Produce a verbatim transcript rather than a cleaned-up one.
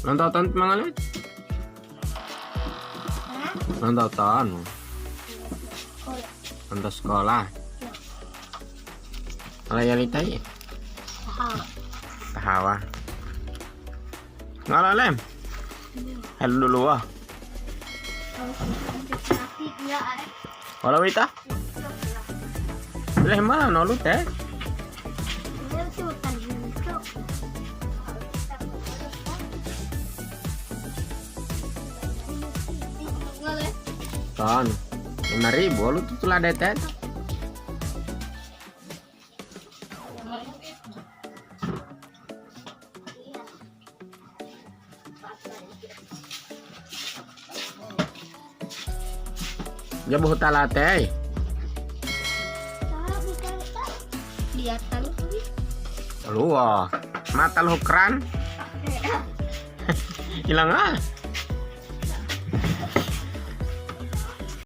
Lonto ton mangale? Lonto ton. Lonto sekolah. Ala ya litai. Tahawa. Ngala lem. Hel dulu wah. Wala wita? Leh mana nolu teh? Kan lima ribu lu tuh telah detet. Jabu hutalate. Dia talu. Luwa. Mata lu keran. Hilang ah.